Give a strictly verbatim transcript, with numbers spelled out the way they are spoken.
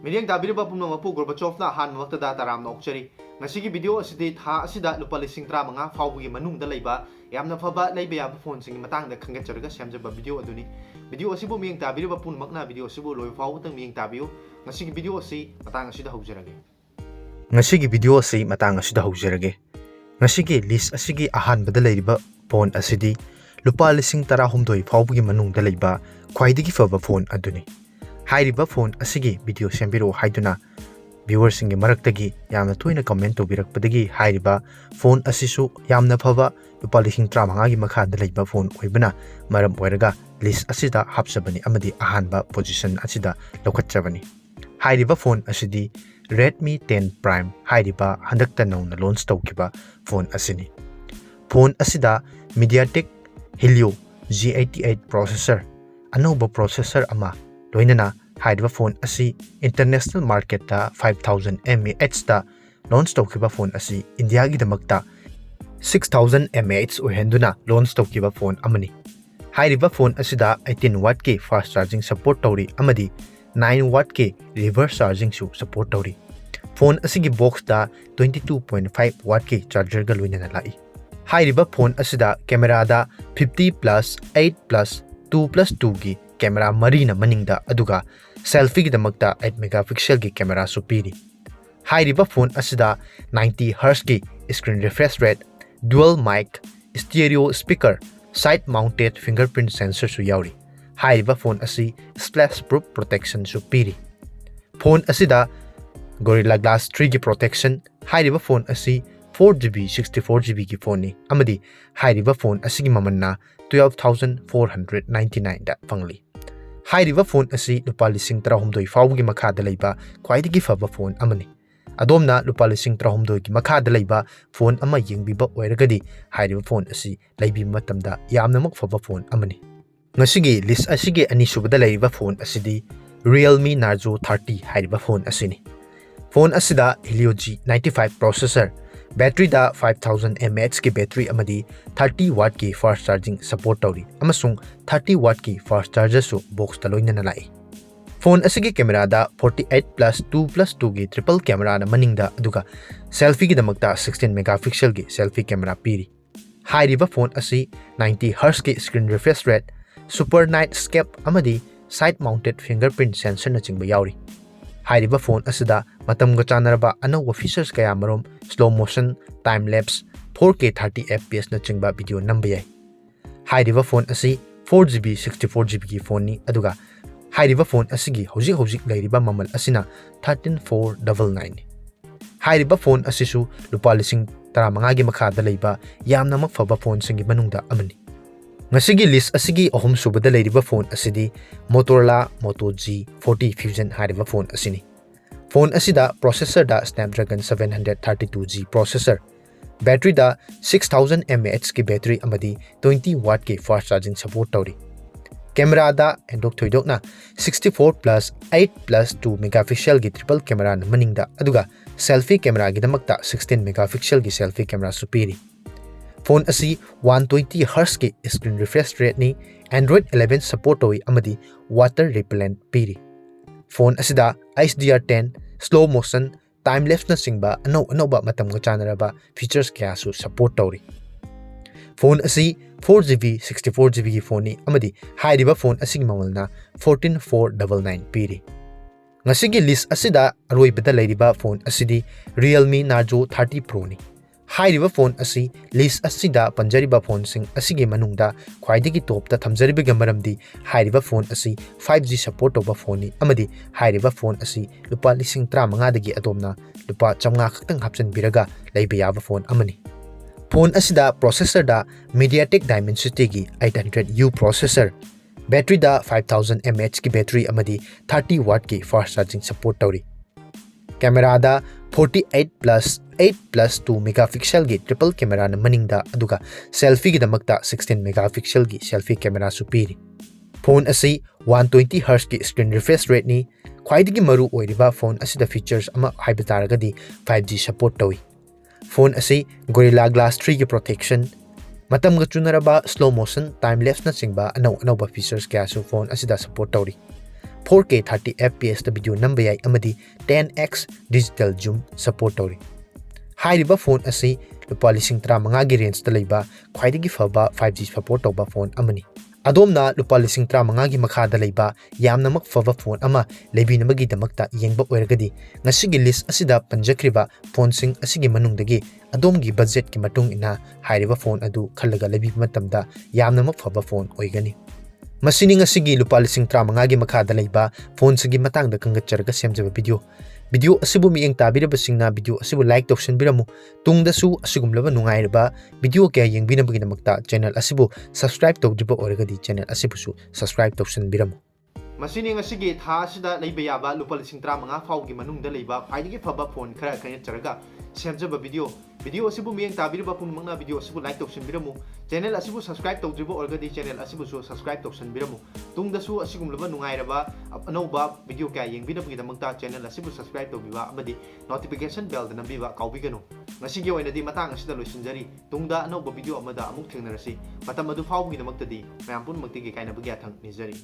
ꯃꯤꯠꯌꯦꯡ ꯇꯥꯕꯤꯔꯤꯕ ꯄꯨꯝꯅꯃꯛꯄꯨ ꯒꯣꯔꯕꯥꯆꯣꯐꯅ ꯑꯍꯥꯟꯕꯃꯛꯇꯗ ꯇꯔꯥꯝꯅ ꯑꯣꯛꯆꯔꯤ꯫ ꯉꯁꯤꯒꯤ ꯚꯤꯗꯤꯑꯣ ꯑꯁꯤꯗꯤ ꯊꯥ ꯑꯁꯤꯗ ꯂꯨꯄꯥ ꯂꯤꯁꯤꯡ ꯇꯔꯥꯃꯉꯥ ꯐꯥꯎꯕꯒꯤ ꯃꯅꯨꯡꯗ ꯂꯩꯕ ꯌꯥꯝꯅ ꯐꯕ ꯂꯩꯕ ꯌꯥꯕ ꯐꯣꯟꯁꯤꯡꯒꯤ ꯃꯇꯥꯡꯗ ꯈꯟꯒꯠꯆꯔꯒ ꯁꯦꯝꯖꯕ ꯚꯤꯗꯤꯑꯣ ꯑꯗꯨꯅꯤ꯫ ꯚꯤꯗꯤꯑꯣ ꯑꯁꯤꯕꯨ ꯃꯤꯠꯌꯦꯡ ꯇꯥꯕꯤꯔꯤꯕ ꯄꯨꯝꯅꯃꯛꯅ ꯚꯤꯗꯤꯑꯣ ꯑꯁꯤꯕꯨ ꯂꯣꯏꯕ ꯐꯥꯎꯕꯗꯪ ꯃꯤꯠꯌꯦꯡ ꯇꯥꯕꯤꯌꯨ꯫ ꯉꯁꯤꯒꯤ ꯚꯤꯗꯤꯑꯣ ꯑꯁꯤ ꯃꯇꯥꯡ ꯑꯁꯤꯗ ꯍꯧꯖꯔꯒꯦ꯫ ꯉꯁꯤꯒꯤ ꯚꯤꯗꯤꯑꯣ ꯑꯁꯤ ꯃꯇꯥꯡ ꯑꯁꯤꯗ ꯍꯧꯖꯔꯒꯦ꯫ ꯉꯁꯤꯒꯤ ꯂꯤꯁ ꯑꯁꯤꯒꯤ ꯑꯍꯥꯟꯕꯗ ꯂꯩꯔꯤꯕ ꯐꯣꯟ ꯑꯁꯤꯗꯤ ꯂꯨꯄꯥ ꯂꯤꯁꯤꯡ ꯇꯔꯥꯍꯨꯝꯗꯣꯏ ꯐꯥꯎꯕꯒꯤ ꯃꯅꯨꯡꯗ ꯂꯩꯕ ꯈ꯭ꯋꯥꯏꯗꯒꯤ ꯐꯕ ꯐꯣꯟ ꯑꯗꯨꯅꯤ꯫ ꯍꯥꯏꯔꯤꯕ ꯐꯣꯟ ꯑꯁꯤꯒꯤ ꯚꯤꯗꯤꯑꯣ ꯁꯦꯝꯕꯤꯔꯛꯎ ꯍꯥꯏꯗꯨꯅ ꯚ꯭ꯌꯨꯋꯔꯁꯤꯡꯒꯤ ꯃꯔꯛꯇꯒꯤ ꯌꯥꯝꯅ ꯇꯣꯏꯅ ꯀꯃꯦꯟ ꯇꯧꯕꯤꯔꯛꯄꯗꯒꯤ ꯍꯥꯏꯔꯤꯕ ꯐꯣꯟ ꯑꯁꯤꯁꯨ ꯌꯥꯝꯅ ꯐꯕ ꯂꯨꯄꯥ ꯂꯤꯁꯤꯡ ꯇꯔꯥꯃꯉꯥꯒꯤ ꯃꯈꯥꯗ ꯂꯩꯕ ꯐꯣꯟ ꯑꯣꯏꯕꯅ ꯃꯔꯝ ꯑꯣꯏꯔꯒ ꯂꯤꯁ ꯑꯁꯤꯗ ꯍꯥꯞꯆꯕꯅꯤ ꯑꯃꯗꯤ ꯑꯍꯥꯟꯕ ꯄꯣꯖꯤꯁꯟ ꯑꯁꯤꯗ ꯂꯧꯈꯠꯆꯕꯅꯤ꯫ ꯍꯥꯏꯔꯤꯕ ꯐꯣꯟ ꯑꯁꯤꯗꯤ Redmi ten Prime ꯍꯥꯏꯔꯤꯕ ꯍꯟꯗꯛꯇ ꯅꯧꯅ ꯂꯣꯟꯆ ꯇꯧꯈꯤꯕ ꯐꯣꯟ ꯑꯁꯤꯅꯤ꯫ ꯐꯣꯟ ꯑꯁꯤꯗ MediaTek Helio G eighty eight processor, ꯑꯅꯧꯕ processor ꯑꯃ ꯂꯣꯏꯅꯅ ꯍꯥꯏꯔꯤꯕ ꯐꯣꯟ ꯑꯁꯤ international marketꯇ five thousand mAhꯇ ꯂꯣꯟꯆ ꯇꯧꯈꯤꯕ ꯐꯣꯟ ꯑꯁꯤ ꯏꯟꯗꯤꯌꯥꯒꯤꯗꯃꯛꯇ six thousand mAh ꯑꯣꯏꯍꯟꯗꯨꯅ ꯂꯣꯟꯆ ꯇꯧꯈꯤꯕ ꯐꯣꯟ ꯑꯃꯅꯤ꯫ ꯍꯥꯏꯔꯤꯕ ꯐꯣꯟ ꯑꯁꯤꯗ eighteen wattꯀꯤ fast charging support ꯇꯧꯔꯤ ꯑꯃꯗꯤ nine wattꯀꯤ reverse chargingꯁꯨ support ꯇꯧꯔꯤ꯫ ꯐꯣꯟ ꯑꯁꯤꯒꯤ ꯕꯣꯛꯁꯇ twenty two point five wattꯀꯤ ꯆꯥꯔꯖꯔꯒ ꯂꯣꯏꯅꯅ ꯂꯥꯛꯏ꯫ ꯍꯥꯏꯔꯤꯕ ꯐꯣꯟ ꯑꯁꯤꯗ ꯀꯦꯃꯦꯔꯥꯗ fifty plus eight plus two plus twoꯒꯤ ꯀꯦꯃꯦꯔꯥ ꯃꯔꯤꯅ ꯃꯅꯤꯡꯗ, ꯑꯗꯨꯒ ꯁꯦꯜꯐꯤꯒꯤꯗꯃꯛꯇ eight megapixelꯒꯤ ꯀꯦꯃꯦꯔꯥꯁꯨ ꯄꯤꯔꯤ꯫ ꯍꯥꯏꯔꯤꯕ ꯐꯣꯟ ꯑꯁꯤꯗ ninety hertzꯀꯤ screen refresh rate, dual mic, stereo speaker, side mounted fingerprint sensorꯁꯨ ꯌꯥꯎꯔꯤ꯫ ꯍꯥꯏꯔꯤꯕ ꯐꯣꯟ ꯑꯁꯤ splash proof protectionꯁꯨ ꯄꯤꯔꯤ꯫ ꯐꯣꯟ ꯑꯁꯤꯗ Gorilla Glass threeꯒꯤ protection꯫ ꯍꯥꯏꯔꯤꯕ ꯐꯣꯟ ꯑꯁꯤ four GB sixty four GBꯒꯤ ꯐꯣꯟꯅꯤ ꯑꯃꯗꯤ ꯍꯥꯏꯔꯤꯕ ꯐꯣꯟ ꯑꯁꯤꯒꯤ ꯃꯃꯜꯅ twelve thousand four hundred ninety nineꯗ ꯐꯪꯂꯤ꯫ ꯍꯥꯏꯔꯤꯕ ꯐꯣꯟ ꯑꯁꯤ ꯂꯨꯄꯥ ꯂꯤꯁꯤꯡ ꯇꯔꯥꯍꯨꯝꯗꯣꯏ ꯐꯥꯎꯕꯒꯤ ꯃꯈꯥꯗ ꯂꯩꯕ ꯈ꯭ꯋꯥꯏꯗꯒꯤ ꯐꯕ ꯐꯣꯟ ꯑꯃꯅꯤ꯫ ꯑꯗꯣꯝꯅ ꯂꯨꯄꯥ ꯂꯤꯁꯤꯡ ꯇꯔꯥꯍꯨꯝꯗꯣꯏꯒꯤ ꯃꯈꯥꯗ ꯂꯩꯕ ꯐꯣꯟ ꯑꯃ ꯌꯦꯡꯕꯤꯕ ꯑꯣꯏꯔꯒꯗꯤ ꯍꯥꯏꯔꯤꯕ ꯐꯣꯟ ꯑꯁꯤ ꯂꯩꯕꯤꯕ ꯃꯇꯝꯗ ꯌꯥꯝꯅꯃꯛ ꯐꯕ ꯐꯣꯟ ꯑꯃꯅꯤ꯫ ꯉꯁꯤꯒꯤ ꯂꯤꯁ ꯑꯁꯤꯒꯤ ꯑꯅꯤꯁꯨꯕꯗ ꯂꯩꯔꯤꯕ ꯐꯣꯟ ꯑꯁꯤꯗꯤ Realme Narzo thirty ꯍꯥꯏꯔꯤꯕ ꯐꯣꯟ ꯑꯁꯤꯅꯤ꯫ ꯐꯣꯟ ꯑꯁꯤꯗ Helio G ninety five processor, batteryꯗ five thousand mAhꯀꯤ battery ꯑꯃꯗꯤ thirty wattꯀꯤ fast charging support ꯇꯧꯔꯤ ꯑꯃꯁꯨꯡ thirty wattꯀꯤ fast chargerꯁꯨ ꯕꯣꯛꯁꯇ ꯂꯣꯏꯅꯅ ꯂꯥꯛꯏ꯫ ꯐꯣꯟ ꯑꯁꯤꯒꯤ ꯀꯦꯃꯦꯔꯥꯗ forty eight plus two plus twoꯒꯤ triple cameraꯅ ꯃꯅꯤꯡꯗ, ꯑꯗꯨꯒ selfieꯒꯤꯗꯃꯛꯇ sixteen megapixelꯒꯤ selfie camera ꯄꯤꯔꯤ꯫ ꯍꯥꯏꯔꯤꯕ ꯐꯣꯟ ꯑꯁꯤ ninety Hzꯀꯤ screen refresh rate, super nightscape ꯑꯃꯗꯤ side mounted fingerprint sensorꯅꯆꯤꯡꯕ ꯌꯥꯎꯔꯤ꯫ ꯍꯥꯏꯔꯤꯕ ꯐꯣꯟ ꯑꯁꯤꯗ ꯃꯇꯝꯒ ꯆꯥꯟꯅꯔꯕ ꯑꯅꯧꯕ features ꯀꯌꯥꯃꯔꯨꯝ, slow motion, time lapse, four K thirty FPSꯅꯆꯤꯡꯕ video ꯅꯝꯕ ꯌꯥꯏ꯫ ꯍꯥꯏꯔꯤꯕ ꯐꯣꯟ ꯑꯁꯤ four GB sixty four GBꯒꯤ ꯐꯣꯟꯅꯤ, ꯑꯗꯨꯒ ꯍꯥꯏꯔꯤꯕ ꯐꯣꯟ ꯑꯁꯤꯒꯤ ꯍꯧꯖꯤꯛ ꯍꯧꯖꯤꯛ ꯂꯩꯔꯤꯕ ꯃꯃꯜ ꯑꯁꯤꯅ thirteen four double nineꯅꯤ꯫ ꯍꯥꯏꯔꯤꯕ ꯐꯣꯟ ꯑꯁꯤꯁꯨ ꯂꯨꯄꯥ ꯂꯤꯁꯤꯡ ꯇꯔꯥꯃꯉꯥꯒꯤ ꯃꯈꯥꯗ ꯂꯩꯕ ꯌꯥꯝꯅꯃꯛ ꯐꯕ ꯐꯣꯟꯁꯤꯡꯒꯤ ꯃꯅꯨꯡꯗ ꯑꯃꯅꯤ꯫ ꯉꯁꯤꯒꯤ list ꯑꯁꯤꯒꯤ ꯑꯍꯨꯝꯁꯨꯕꯗ ꯂꯩꯔꯤꯕ ꯐꯣꯟ ꯑꯁꯤꯗꯤ Motorola Moto G forty Fusion ꯍꯥꯏꯔꯤꯕ ꯐꯣꯟ ꯑꯁꯤꯅꯤ꯫ ꯐꯣꯟ ꯑꯁꯤꯗ processorꯗ Snapdragon seven hundred thirty two G processor, batteryꯗ six thousand mAhꯀꯤ battery ꯑꯃꯗꯤ twenty wattꯀꯤ fast charging support ꯇꯧꯔꯤ꯫ ꯀꯦꯃꯦꯔꯥꯗ ꯍꯦꯟꯗꯣꯛ ꯊꯣꯏꯗꯣꯛꯅ sixty four plus eight plus two megapixelꯒꯤ triple cameraꯅ ꯃꯅꯤꯡꯗ, ꯑꯗꯨꯒ selfie cameraꯒꯤꯗꯃꯛꯇ sixteen megapixelꯒꯤ selfie cameraꯁꯨ ꯄꯤꯔꯤ꯫ Phone ꯑꯁꯤ one twenty Hzꯀꯤ screen refresh rateꯅꯤ, Android eleven support ꯇꯧꯏ ꯑꯃꯗꯤ water repellent ꯄꯤꯔꯤ꯫ ꯐꯣꯟ ꯑꯁꯤꯗ HDR ten, slow motion, time lapseꯅꯆꯤꯡꯕ ꯑꯅꯧ ꯑꯅꯧꯕ ꯃꯇꯝꯒ ꯆꯥꯟꯅꯔꯕ features ꯀꯌꯥꯁꯨ support ꯇꯧꯔꯤ꯫ ꯐꯣꯟ ꯑꯁꯤ four GB sixty four GBꯒꯤ ꯐꯣꯟꯅꯤ ꯑꯃꯗꯤ ꯍꯥꯏꯔꯤꯕ ꯐꯣꯟ ꯑꯁꯤꯒꯤ ꯃꯃꯜꯅ fourteen four double nine ꯄꯤꯔꯤ꯫ ꯉꯁꯤꯒꯤ list ꯑꯁꯤꯗ ꯑꯔꯣꯏꯕꯗ ꯂꯩꯔꯤꯕ ꯐꯣꯟ ꯑꯁꯤꯗꯤ Realme Narzo thirty Proꯅꯤ꯫ ꯍꯥꯏꯔꯤꯕ ꯐꯣꯟ ꯑꯁꯤ list ꯑꯁꯤꯗ ꯄꯟꯖꯔꯤꯕ ꯐꯣꯟꯁꯤꯡ ꯑꯁꯤꯒꯤ ꯃꯅꯨꯡꯗ ꯈ꯭ꯋꯥꯏꯗꯒꯤ topꯇ ꯊꯝꯖꯔꯤꯕꯒꯤ ꯃꯔꯝꯗꯤ ꯍꯥꯏꯔꯤꯕ ꯐꯣꯟ ꯑꯁꯤ five G support ꯇꯧꯕ ꯐꯣꯟꯅꯤ ꯑꯃꯗꯤ ꯍꯥꯏꯔꯤꯕ ꯐꯣꯟ ꯑꯁꯤ ꯂꯨꯄꯥ ꯂꯤꯁꯤꯡ ꯇꯔꯥꯃꯉꯥꯗꯒꯤ ꯑꯗꯣꯝꯅ ꯂꯨꯄꯥ ꯆꯥꯝꯃꯉꯥ ꯈꯛꯇꯪ ꯍꯥꯞꯆꯤꯟꯕꯤꯔꯒ ꯂꯩꯕ ꯌꯥꯕ ꯐꯣꯟ ꯑꯃꯅꯤ꯫ ꯐꯣꯟ ꯑꯁꯤꯗ processorꯗ MediaTek Dimensity eight hundred U processor, batteryꯗ five thousand mAhꯀꯤ battery ꯑꯃꯗꯤ thirty wattꯀꯤ fast charging support ꯇꯧꯔꯤ꯫ ꯀꯦꯃꯦꯔꯥꯗ forty eight plus eight plus two megapixelꯒꯤ triple cameraꯅ ꯃꯅꯤꯡꯗ, ꯑꯗꯨꯒ selfieꯒꯤꯗꯃꯛꯇ sixteen megapixelꯒꯤ selfie cameraꯁꯨ ꯄꯤꯔꯤ꯫ ꯐꯣꯟ ꯑꯁꯤ one twenty Hzꯀꯤ screen refresh rateꯅꯤ꯫ ꯈ꯭ꯋꯥꯏꯗꯒꯤ ꯃꯔꯨ ꯑꯣꯏꯔꯤꯕ ꯐꯣꯟ ꯑꯁꯤꯗ features ꯑꯃ ꯍꯥꯏꯕ ꯇꯥꯔꯒꯗꯤ five G support ꯇꯧꯏ꯫ ꯐꯣꯟ ꯑꯁꯤ Gorilla Glass threeꯒꯤ protection, ꯃꯇꯝꯒ ꯆꯨꯅꯔꯕ slow motion, time lapseꯅꯆꯤꯡꯕ ꯑꯅꯧ ꯑꯅꯧꯕ features ꯀꯌꯥꯁꯨ ꯐꯣꯟ ꯑꯁꯤꯗ support ꯇꯧꯔꯤ꯫ four K thirty F P S ꯇ video ꯅꯝꯕ ꯌꯥꯏ ꯑꯃꯗꯤ ten X digital zoom support ꯇꯧꯔꯤ꯫ ꯍꯥꯏꯔꯤꯕ phone ꯑꯁꯤ ꯂꯨꯄꯥ ꯂꯤꯁꯤꯡ ꯇꯔꯥꯃꯉꯥꯒꯤ range ꯇ ꯂꯩꯕ ꯈ꯭ꯋꯥꯏꯗꯒꯤ ꯐꯕ five G support ꯇꯧꯕ phone ꯑꯃꯅꯤ꯫ ꯑꯗꯣꯝꯅ ꯂꯨꯄꯥ ꯂꯤꯁꯤꯡ ꯇꯔꯥꯃꯉꯥꯒꯤ ꯃꯈꯥꯗ ꯂꯩꯕ ꯌꯥꯝꯅꯃꯛ ꯐꯕ phone ꯑꯃ ꯂꯩꯕꯤꯅꯕꯒꯤꯗꯃꯛꯇ ꯌꯦꯡꯕ ꯑꯣꯏꯔꯒꯗꯤ, ꯉꯁꯤꯒꯤ list ꯑꯁꯤꯗ ꯄꯟꯖꯈ꯭ꯔꯤꯕ phoneꯁꯤꯡ ꯑꯁꯤꯒꯤ ꯃꯅꯨꯡꯗꯒꯤ ꯑꯗꯣꯝꯒꯤ budgetꯀꯤ ꯃꯇꯨꯡ ꯏꯟꯅ ꯍꯥꯏꯔꯤꯕ phone ꯑꯗꯨ ꯈꯜꯂꯒ ꯂꯩꯕꯤꯕ ꯃꯇꯝꯗ ꯌꯥꯝꯅꯃꯛ ꯐꯕ phone ꯑꯣꯏꯒꯅꯤ꯫ ꯃꯁꯤꯅꯤ ꯉꯁꯤꯒꯤ ꯂꯨꯄꯥ ꯂꯤꯁꯤꯡ ꯇꯔꯥꯃꯉꯥꯒꯤ ꯃꯈꯥꯗ ꯂꯩꯕ phoneꯁꯤꯒꯤ ꯃꯇꯥꯡꯗ ꯈꯪꯒꯠꯆꯔꯒ ꯁꯦꯝꯖꯕ video꯫ Video ꯑꯁꯤꯕꯨ ꯃꯤꯠꯌꯦꯡ ꯇꯥꯕꯤꯔꯕꯁꯤꯡꯅ video ꯑꯁꯤꯕꯨ like ꯇꯧꯁꯤꯟꯕꯤꯔꯝꯃꯨ꯫ ꯇꯨꯡꯗꯁꯨ ꯑꯁꯤꯒꯨꯝꯂꯕ ꯅꯨꯡꯉꯥꯏꯔꯕ video ꯀꯌꯥ ꯌꯦꯡꯕꯤꯅꯕꯒꯤꯗꯃꯛꯇ channel ꯑꯁꯤꯕꯨ subscribe ꯇꯧꯗ꯭ꯔꯤꯕ ꯑꯣꯏꯔꯒꯗꯤ channel ꯑꯁꯤꯕꯨꯁꯨ subscribe ꯇꯧꯁꯤꯟꯕꯤꯔꯝꯃꯨ꯫ ꯃꯁꯤꯅꯤ ꯉꯁꯤꯒꯤ ꯊꯥ ꯑꯁꯤꯗ ꯂꯩꯕ ꯌꯥꯕ ꯂꯨꯄꯥ ꯂꯤꯁꯤꯡ ꯇꯔꯥꯃꯉꯥ ꯐꯥꯎꯒꯤ ꯃꯅꯨꯡꯗ ꯂꯩꯕ ꯈ꯭ꯋꯥꯏꯗꯒꯤ ꯐꯕ phone ꯈꯔ ꯈꯥꯏꯅꯠꯆꯔꯒ ꯁꯦꯝꯖꯕ video꯫ Video ꯑꯁꯤꯕꯨ ꯃꯤꯠꯌꯦꯡ ꯇꯥꯕꯤꯔꯤꯕ ꯄꯨꯝꯅꯃꯛꯅ video ꯑꯁꯤꯕꯨ like ꯇꯧꯁꯤꯟꯕꯤꯔꯝꯃꯨ꯫ Channel ꯑꯁꯤꯕꯨ subscribe ꯇꯧꯗ꯭ꯔꯤꯕ ꯑꯣꯏꯔꯒꯗꯤ channel ꯑꯁꯤꯕꯨꯁꯨ subscribe ꯇꯧꯁꯤꯟꯕꯤꯔꯝꯃꯨ꯫ ꯇꯨꯡꯗꯁꯨ ꯑꯁꯤꯒꯨꯝꯂꯕ ꯅꯨꯡꯉꯥꯏꯔꯕ ꯑꯅꯧꯕ video ꯀꯌꯥ ꯌꯦꯡꯕꯤꯅꯕꯒꯤꯗꯃꯛꯇ channel ꯑꯁꯤꯕꯨ subscribe ꯇꯧꯕꯤꯕ ꯑꯃꯗꯤ notification bellꯗ ꯅꯝꯕꯤꯕ ꯀꯥꯎꯕꯤꯒꯅꯨ꯫ ꯉꯁꯤꯒꯤ ꯑꯣꯏꯅꯗꯤ ꯃꯇꯥꯡ ꯑꯁꯤꯗ ꯂꯣꯏꯁꯤꯟꯖꯔꯤ꯫ ꯇꯨꯡꯗ ꯑꯅꯧꯕ video ꯑꯃꯗ ꯑꯃꯨꯛ ꯊꯦꯡꯅꯔꯁꯤ꯫ ꯃꯇꯝ ꯑꯗꯨ ꯐꯥꯎꯕꯒꯤꯗꯃꯛꯇꯗꯤ ꯃꯌꯥꯝ ꯄꯨꯝꯅꯃꯛꯇꯒꯤ ꯀꯥꯏꯅꯕꯒꯤ ꯌꯥꯊꯪ ꯅꯤꯖꯔꯤ꯫